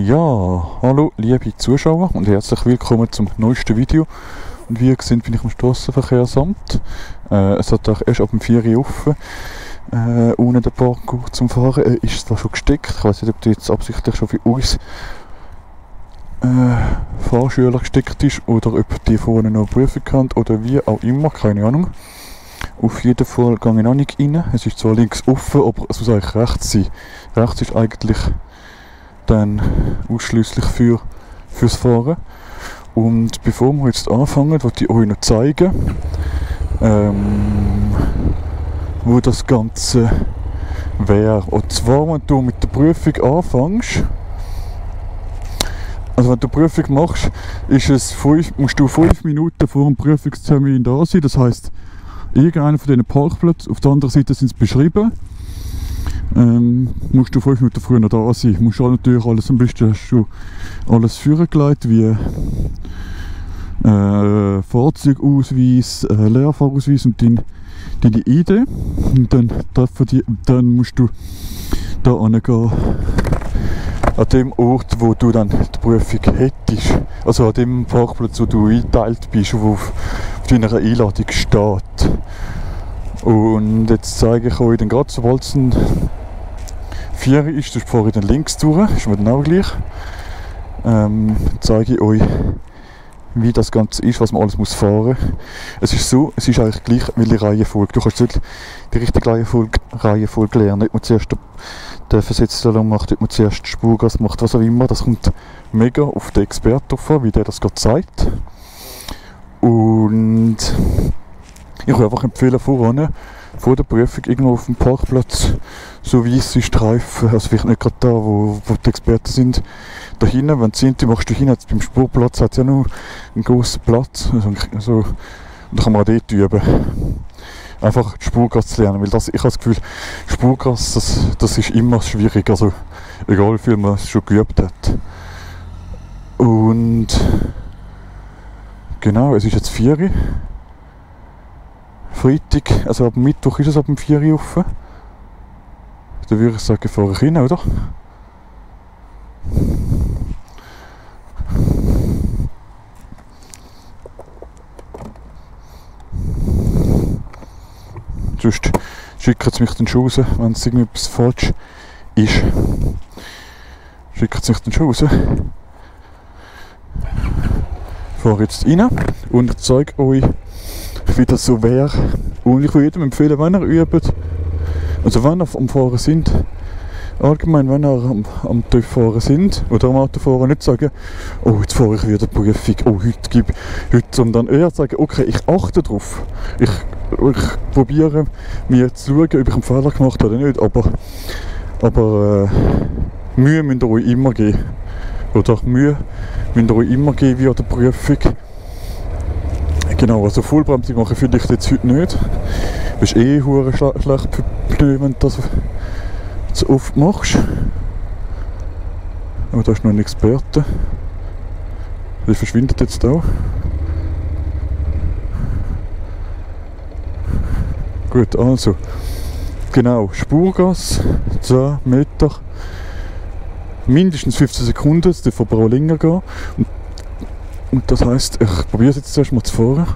Ja, hallo liebe Zuschauer und herzlich willkommen zum neuesten Video. Und wie ihr seht, bin ich am Strassenverkehrsamt. Es hat auch erst ab dem 4 Uhr offen. Ohne den Parkour zum Fahren ist zwar schon gesteckt. Ich weiß nicht, ob die jetzt absichtlich schon für uns Fahrschüler gesteckt ist oder ob die vorne noch Prüfung haben oder wie auch immer, keine Ahnung. Auf jeden Fall gehe ich noch nicht rein. Es ist zwar links offen, aber es muss eigentlich rechts sein. Rechts ist eigentlich dann ausschließlich fürs Fahren. Und bevor wir jetzt anfangen, wollte ich euch noch zeigen, wo das Ganze wäre. Und zwar, wenn du mit der Prüfung anfängst, also wenn du die Prüfung machst, musst du 5 Minuten vor dem Prüfungstermin da sein. Das heisst, irgendeiner von diesen Parkplätzen, auf der anderen Seite sind sie beschrieben. Musst du 5 Minuten früher noch da sein. Musst du natürlich alles, am besten hast du alles vorgelegt, wie Fahrzeugausweis, Lehrfahrausweis und deine ID. Und dann musst du da hingehen, an dem Ort, wo du dann die Prüfung hättest. Also an dem Parkplatz, wo du eingeteilt bist, wo auf deiner Einladung steht. Und jetzt zeige ich euch dann gerade, sobald es ein 4 ist, das fahre ich dann links durch, ist mir dann auch gleich. Zeige ich euch, wie das Ganze ist, was man alles muss fahren. Es ist so, es ist eigentlich gleich wie die Reihenfolge. Du kannst nicht die richtige Reihenfolge lernen. Ob man zuerst den Versetzteller macht, ob man zuerst Spurgas macht, was auch immer. Das kommt mega auf den Experten drauf an, wie der das gerade zeigt. Und ich würde einfach empfehlen, vor der Prüfung irgendwo auf dem Parkplatz so weisse Streifen, also vielleicht nicht gerade da, wo die Experten sind, da hinten, wenn sie sind, die machst du hin, beim Spurplatz hat es ja noch einen grossen Platz, also, und da kann man auch dort üben. Einfach die Spurgas zu lernen, weil ich habe das Gefühl, Spurgas, das ist immer schwierig, also egal wie viel man es schon geübt hat. Und genau, es ist jetzt 4 Uhr. Freitag, also ab Mittwoch ist es ab dem 4 Uhr offen. Dann würde ich sagen, fahre ich rein, oder? Sonst schickt es mich dann schon raus, wenn es irgendetwas falsch ist. Schickt es mich dann schon raus. Ich fahre jetzt rein und ich zeige euch, wie das so wäre. Und ich würde jedem empfehlen, wenn ihr übt, also wenn ihr am Fahren sind, allgemein wenn ihr am TÜV-Fahren sind oder am Autofahren, nicht sagen, oh jetzt fahre ich wieder Prüfung, oh heute, sondern eher sagen, okay, ich achte darauf. Ich probiere mir zu schauen, ob ich einen Fehler gemacht habe oder nicht, aber Mühe müsst ihr euch immer geben. Oder Mühe müsst ihr euch immer geben wie an der Prüfung. Genau, also Vollbremsung machen finde ich jetzt heute nicht. Du bist hure schlecht für Pneu, wenn du das zu oft machst. Aber da ist noch ein Experte. Der verschwindet jetzt auch. Gut, also. Genau, Spurgas, 10 Meter. Mindestens 15 Sekunden, es darf aber auch länger gehen. Und das heisst, ich probiere es jetzt zuerst mal zu fahren.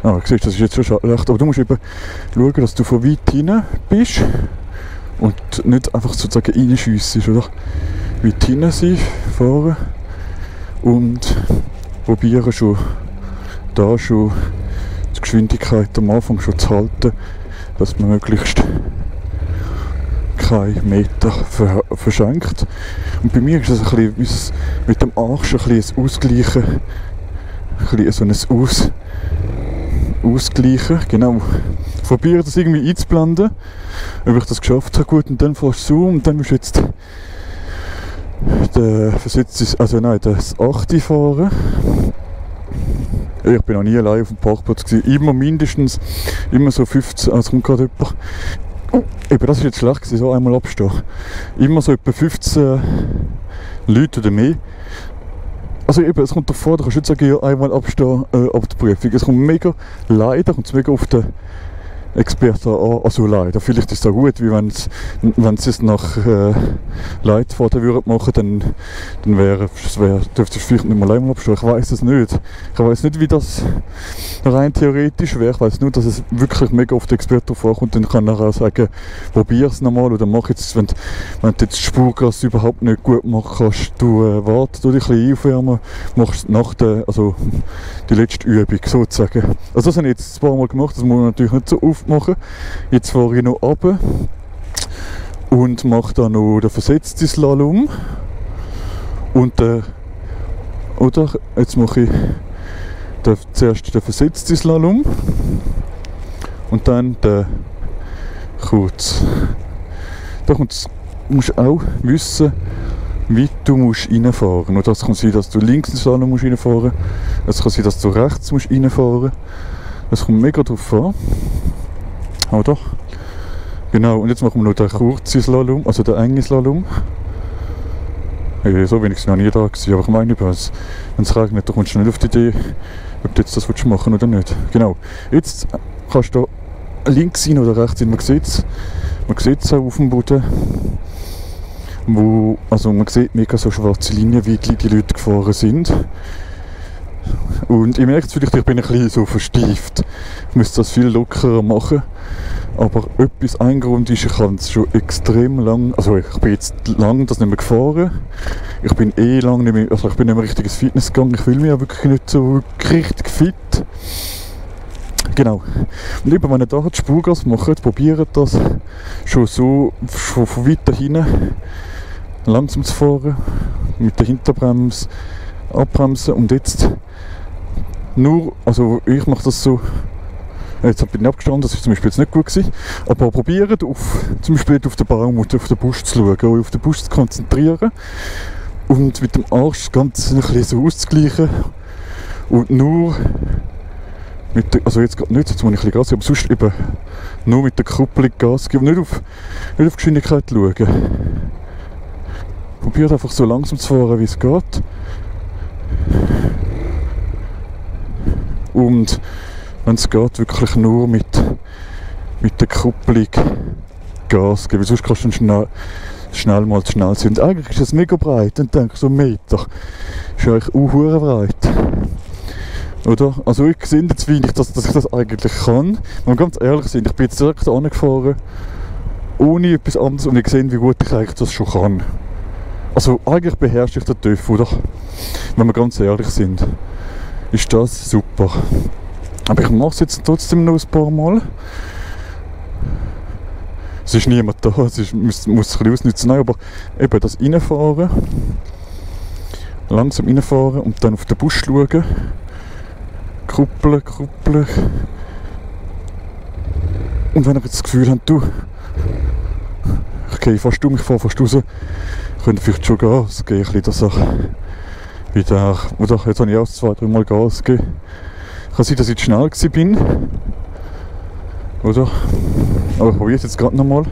Ah, siehst, das ist jetzt schon schlecht. Aber du musst eben schauen, dass du von weit hinten bist und nicht einfach sozusagen reinschiessest, oder? Weit hinten sein, fahren und probieren schon die Geschwindigkeit am Anfang schon zu halten, dass man möglichst keinen Meter verschenkt. Und bei mir ist es ein bisschen mit dem Arsch ein bisschen Ausgleichen, Ausgleichen, genau. Ich probiere das irgendwie einzublenden, ob ich das geschafft habe, gut, und dann fährst du und dann musst du jetzt das 8 fahren. Ich bin noch nie allein auf dem Parkplatz gewesen. Immer so 15, also kommt gerade jemand. Oh, eben, das ist jetzt schlecht gewesen, so einmal abstehen. Immer so etwa 15 Leute oder mehr. Also eben, es kommt davor, du kannst nicht sagen, ja, einmal abstehen ab der Prüfung. Es kommt mega, leider kommt es mega auf den Experten an, also leider. Vielleicht ist es auch gut, wie wenn sie es nach Leitfaden würden machen, dann dürfte es vielleicht nicht mal einmal abstehen. Ich weiß es nicht. Ich weiß nicht, wie das rein theoretisch wäre. Ich weiß nur, dass es wirklich mega auf den Experten vorkommt. Dann kann er auch sagen, probier es nochmal oder mach jetzt, wenn du jetzt Spurgas überhaupt nicht gut machen kannst, du warte, du dich ein bisschen aufwärmen, machst nach also die letzte Übung sozusagen. Also das habe ich jetzt ein paar Mal gemacht, das muss man natürlich nicht so oft machen. Jetzt fahre ich noch runter und mache dann noch den versetzten Slalom und oder jetzt mache ich zuerst den versetzten Slalom und dann den kurz. Da musst du auch wissen, wie du reinfahren musst. Und das kann sein, dass du links den Slalom reinfahren musst. Es kann sein, dass du rechts reinfahren musst. Das kommt mega drauf an. Oder? Genau, und jetzt machen wir noch den kurzen Slalom, also den engen Slalom. So wenigstens noch nie da gewesen, aber ich meine, wenn es regnet, dann kommst du nicht auf die Idee, ob du jetzt das machen willst oder nicht. Genau, jetzt kannst du da links hin oder rechts hin, man sieht es auch auf dem Boden. Also man sieht mega so schwarze Linien, wie die Leute gefahren sind. Und ich merke es vielleicht, ich bin ein bisschen so verstieft. Ich müsste das viel lockerer machen. Aber ein Grund ist, ich habe es schon extrem lang, also ich bin jetzt lange das nicht mehr gefahren. Ich bin lang nicht mehr, also ich bin nicht mehr richtig ins Fitness gegangen. Ich fühle mich ja wirklich nicht so richtig fit. Genau. Und eben, wenn ihr da Spurgas macht, probiert das schon von weiter hinten langsam zu fahren, mit der Hinterbremse abbremsen und jetzt nur, also ich mache das so, jetzt bin ich abgestanden, das ist zum Beispiel jetzt nicht gut gewesen, aber probiert zum Beispiel auf den Baum oder auf den Busch zu schauen, auf den Busch zu konzentrieren und mit dem Arsch ganz ein bisschen so auszugleichen und nur also jetzt gerade nicht, jetzt muss ich ein bisschen Gas geben, aber sonst eben nur mit der Kupplung Gas geben, nicht auf Geschwindigkeit schauen. Probiert einfach so langsam zu fahren, wie es geht. Und wenn es geht, wirklich nur mit der Kupplung Gas geben. Sonst kannst du schnell mal zu schnell sein. Und eigentlich ist es mega breit. Dann denke ich, so 1 Meter ist eigentlich auch verdammt breit. Oder? Also ich sehe jetzt, wie dass ich das eigentlich kann. Wenn wir ganz ehrlich sind, ich bin jetzt direkt angefahren, ohne etwas anderes und ich sehe, wie gut ich eigentlich das schon kann. Also eigentlich beherrsche ich den TÜV, oder? Wenn wir ganz ehrlich sind, ist das super. Aber ich mache es jetzt trotzdem noch ein paar Mal. Es ist niemand da, muss ein bisschen ausnutzen. Nein, aber eben das Reinfahren, langsam reinfahren und dann auf den Busch schauen. Kuppeln. Und wenn ihr jetzt das Gefühl habt, du, ich fahre fast raus, könnt ihr vielleicht schon Gas geben, ein bisschen der Sache. Oder jetzt habe ich auch 2-3 Mal Gas gegeben. Kann sein, dass ich zu schnell war. Oder? Aber ich probiere es jetzt gerade nochmal.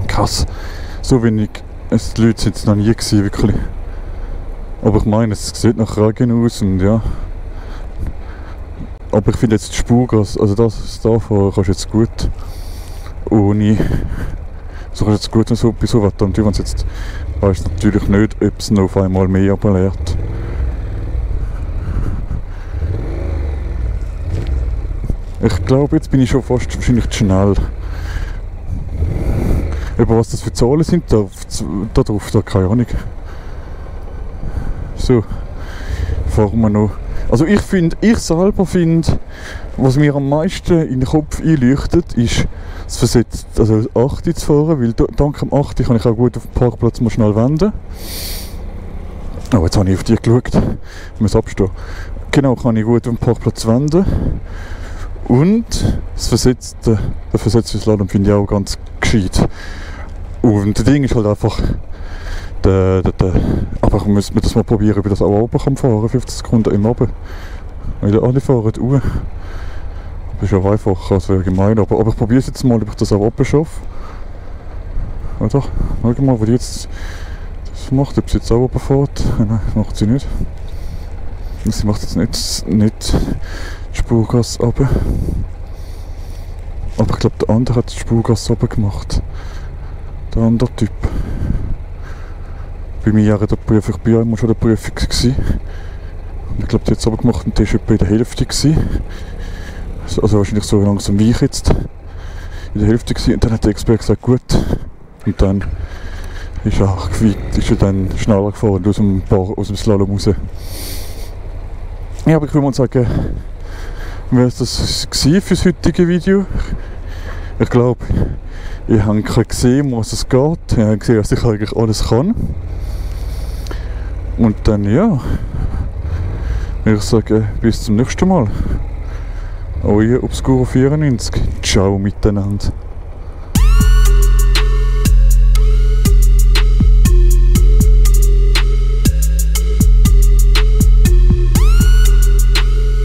Krass. So wenig. Die Leute sind es noch nie gewesen, wirklich. Aber ich meine, es sieht nach Regen aus und ja. Aber ich finde jetzt die Spurgas, also das da fahren kannst du jetzt gut ohne, so kannst du jetzt gut so bei so Wetter. Und wenn es jetzt, weißt du natürlich nicht, ob es noch auf einmal mehr ableert. Ich glaube, jetzt bin ich schon fast wahrscheinlich zu schnell. Über was das für Zahlen sind, da drauf, da keine Ahnung. So, fahren wir noch. Also ich selber finde, was mir am meisten in den Kopf einleuchtet, ist das Versetzt, also 8 zu fahren, weil dank dem 8 kann ich auch gut auf dem Parkplatz mal schnell wenden. Oh, jetzt habe ich auf die geschaut, ich muss abstehen. Genau, kann ich gut auf dem Parkplatz wenden. Und der versetzte Slalom finde ich auch ganz gescheit. Und das Ding ist halt einfach, aber ich muss das mal probieren, ob ich das auch oben kann fahren, 50 Sekunden im Oben. Weil alle fahren das ist ja einfacher als gemein, aber ich probiere es jetzt mal, ob ich das auch oben schaffe. Oder? Schau mal, wo die jetzt... macht, ob sie jetzt auch oben fährt. Nein, macht sie nicht. Sie macht jetzt nicht die Spurgasse runter. Aber ich glaube, der andere hat die Spurgasse runter gemacht. Der andere Typ. Bei mir war der Prüfung, ich war ja immer schon der Prüfung gewesen. Und ich glaube, die hat es runter gemacht und die war etwa in der Hälfte gewesen. Also wahrscheinlich so langsam wie ich jetzt. In der Hälfte gewesen. Und dann hat der Experte gesagt, gut. Und dann ist er dann schneller gefahren aus dem Slalom raus. Ja, aber ich würde mal sagen, wäre das für das heutige Video. Ich glaube, ich habe gesehen, um was es geht. Ich habe gesehen, was ich eigentlich alles kann. Und dann, ja, würde ich sagen, bis zum nächsten Mal. Euer Obscuro94. Ciao miteinander.